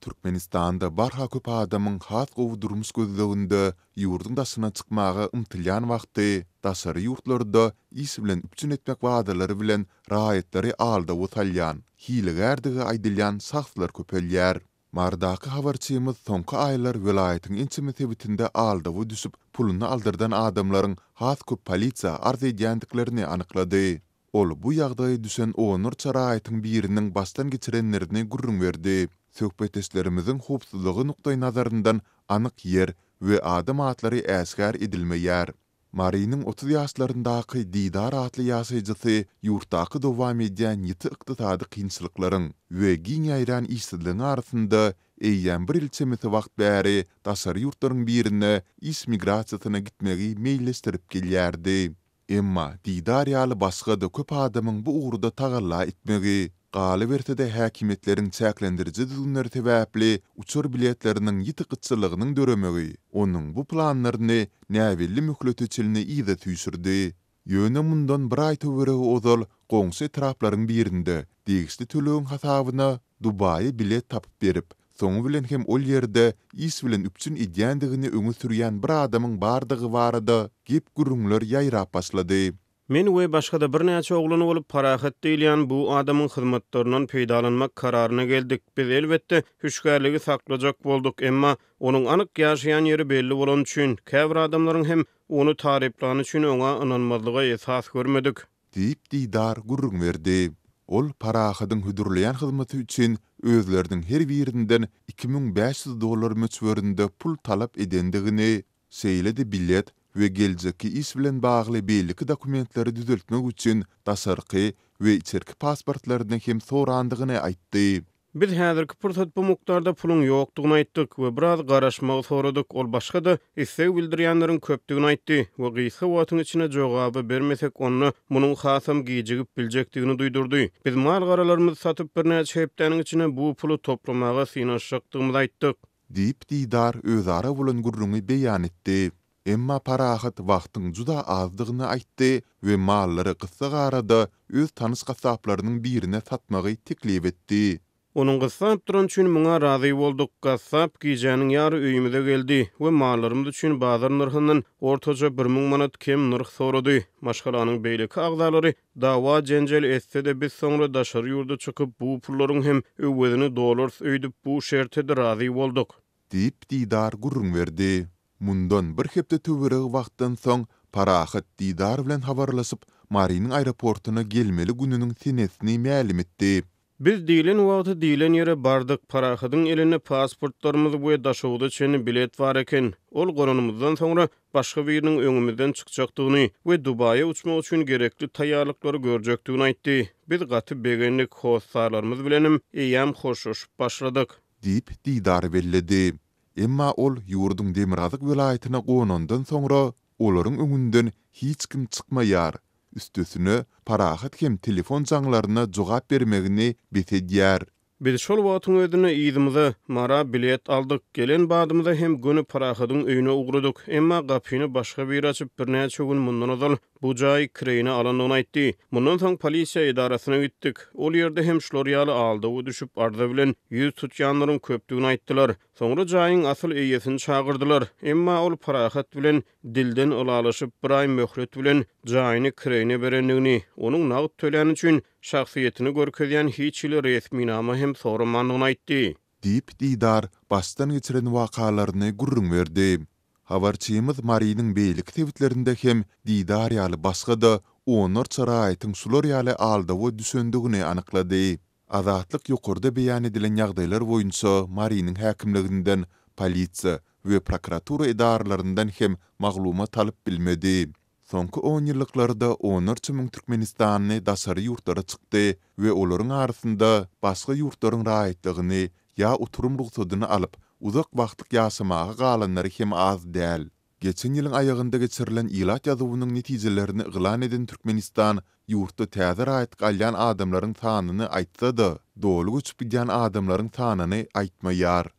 Türkmenistanda barha köp adamyň has gowy durmuş gözleginde ýurduň daşyna çykmaga ymtylýan wagty, daşary ýurtlarda iş bilen üpjün etmek wadalary bilen raýatlary aldawa salýan, hilegärdigi aýdylýan şahslar köpelýär. Marydaky habarçymyz soňky aýlar welaýatyň ençeme sebitinde aldawa düşüp, puluny aldyrdan adamlaryň has köp polisiýa arz edýändiklerini anyklady. Ol bu ýagdaýa düşen onlarça raýatyň biriniň başdan geçirenlerini gürrüň berdi. Söhbetdeşlerimiziň howpsuzlygy nukdaýnazaryndan anyk ýer we adam atlary äşgär edilmeýär. Marynyň 30 ýaşlaryndaky Didar atly ýaşaýjysy ýurtdaky dowam edýän ýiti ykdysady kynçylyklaryň we giň ýaýran işsizligiň arasynda eýýäm bir ýyl çemesi wagt bäri daşary ýurtlaryň birine iş migrasiýasyna gitmegi meýilleşdirip gelýärdi. Emma Didar ýaly başga-da köp adamyň bu ugurda tagalla etmegi, galyberse-de häkimiýetleriň çäklendiriji düzgünleri sebäpli uçar biletleriniň ýiti gytçylygynyň döremegi onuň bu planlaryny näbelli möhlete çenli yza süýşürdi. Ýöne mundan bir aý töweregi ozal goňşy etraplaryň birinde degişli tölegiň hasabyna Dubaýa bilet tapyp berip, soňy bilen hem ol ýerde iş bilen üpjün edýändigini öňe sürýän bir adamyň bardygy barada gep-gürrüňler ýaýrap başlady. Men we başga-da birnäçe oglan bolup, Parahat diýilýän bu adamyň hyzmatlaryndan peýdalanmak kararyna geldik. Biz, elbetde, hüşgärligi saklajak bolduk, emma onuň anyk ýaşaýan ýeri belli bolany üçin, käbir adamlaryň hem ony taryplany üçin oňa ynanmazlyga esas görmedik. Diýip, Didar gürrüň berdi. Ol Parahadyň hödürleýän hyzmaty üçin özleriniň her birinden 2500 dollar möçberinde pul talap edendigini, şeýle-de bilet we geljekki iş bilen bagly beýleki dokumentleri düzeltmek üçin daşarky we içerki pasportlaryny hem sorandygyny aýtdy. Biz häzirki pursat bu mukdarda puluň ýokdugyny aýtdyk we biraz garaşmagy soradyk. Ol başga-da isleg bildirýänleriň köpdügini aýtdy we gysga wagtyň içinde jogaby bermesek, onda munuň hasam gijigip biljekdigini duýdurdy. Biz mal-garalarymyzy satyp, birnäçe hepdäniň içinde bu puly toplamaga synanyşjakdygymyzy aýtdyk. Diýip, Didar özara bolan gürrüňi beýan etdi. Emma Parahat wagtyň juda azdygyny aýtdy we mallary gyssagarada öz tanyş gassaplarynyň birine satmagy teklip etdi. Onuň gyssap durany üçin muňa razy bolduk. Gassap gijäniň ýary öýümize geldi we mallarymyz üçin bazar nyrhyndan ortaça 1000 manat kem nyrh sorady. Maşgalanyň beýleki agzalary dawa-jenjel etse-de biz soňra daşary ýurda çykyp bu pullaryň hem öwezini dolarys öýdüp bu şerte-de razy bolduk. Diýip, Didar gürrüň berdi. Mundan bir hepde töweregi wagtdan soň Parahat Didar bilen habarlaşyp, Marynyň aeroportuna gelmeli gününiň senesini mälim etdi. Biz diýlen wagty diýlen ýere bardyk. Parahadyň elinde pasportlarymyz we Daşoguza çenli bilet bar eken. Ol gonanymyzdan soňra başga biriniň öňümizden çykjakdygyny we Dubaýa uçmak üçin gerekli taýýarlyklary görjekdigini aýtdy. Biz gaty begendik, hossarlarymyz bilenem eýýäm hoşlaşyp başladyk. Diýip, Didar belledi. Emma ol ýurduň demirgazyk welaýatyna gonandan soňra, olaryň öňünden hiç kim çykmaýar, üstesine, Parahat hem telefon jaňlaryna jogap bermegini bes edýär. Biz şol wagtyň özünde yzymyza, Mara bilet aldyk. Gelen badymyza hem göni Parahadyň öýüne ugradyk. Emma gapyny başga biri açyp, birnäçe gün mundan ozal bu jaýy kireýine alandygyny aýtdy. Mundan soň polisiýa edarasyna gitdik. Ol ýerde hem şular ýaly aldawa düşüp, arza bilen ýüz tutýanlaryň köpdügini aýtdylar. Soňra jaýyň asyl eýesini çagyrdylar. Emma ol Parahat bilen dilden ylalaşyp, bir aý möhlet bilen jaýyny kireýine berendigini, onuň nagt töläni üçin şahsyýetini görkezýän hiç hili resminama hem soramandygyny aýtdy. Diýip, Didar başdan geçiren wakalaryny gürrüň berdi. Habarçymyz Marynyň beýleki sebitlerinde hem Didar ýaly başga-da onlarça raýatyň şular ýaly aldawa düşendigini anyklady. Azatlyk ýokarda beýan edilen ýagdaýlar boýunça Marynyň häkimliginden, polisiýa we prokuratura edaralaryndan hem maglumat alyp bilmedi. Soňky onýyllyklarda onlarça müň türkmenistanly daşary ýurtlara çykdy we olaryň arasynda başga ýurtlaryň raýatlygyny ýa oturym rugsadyny alyp, uzak wagtlyk ýaşamaga galanlary hem az däl. Geçen ýylyň aýagynda geçirilen ilat ýazuwynyň netijelerini yglan eden Türkmenistan ýurtda täze raýatlyk alýan adamlaryň sanyny aýtsa-da, doly göçüp gidýän adamlaryň sanyny aýtmaýar.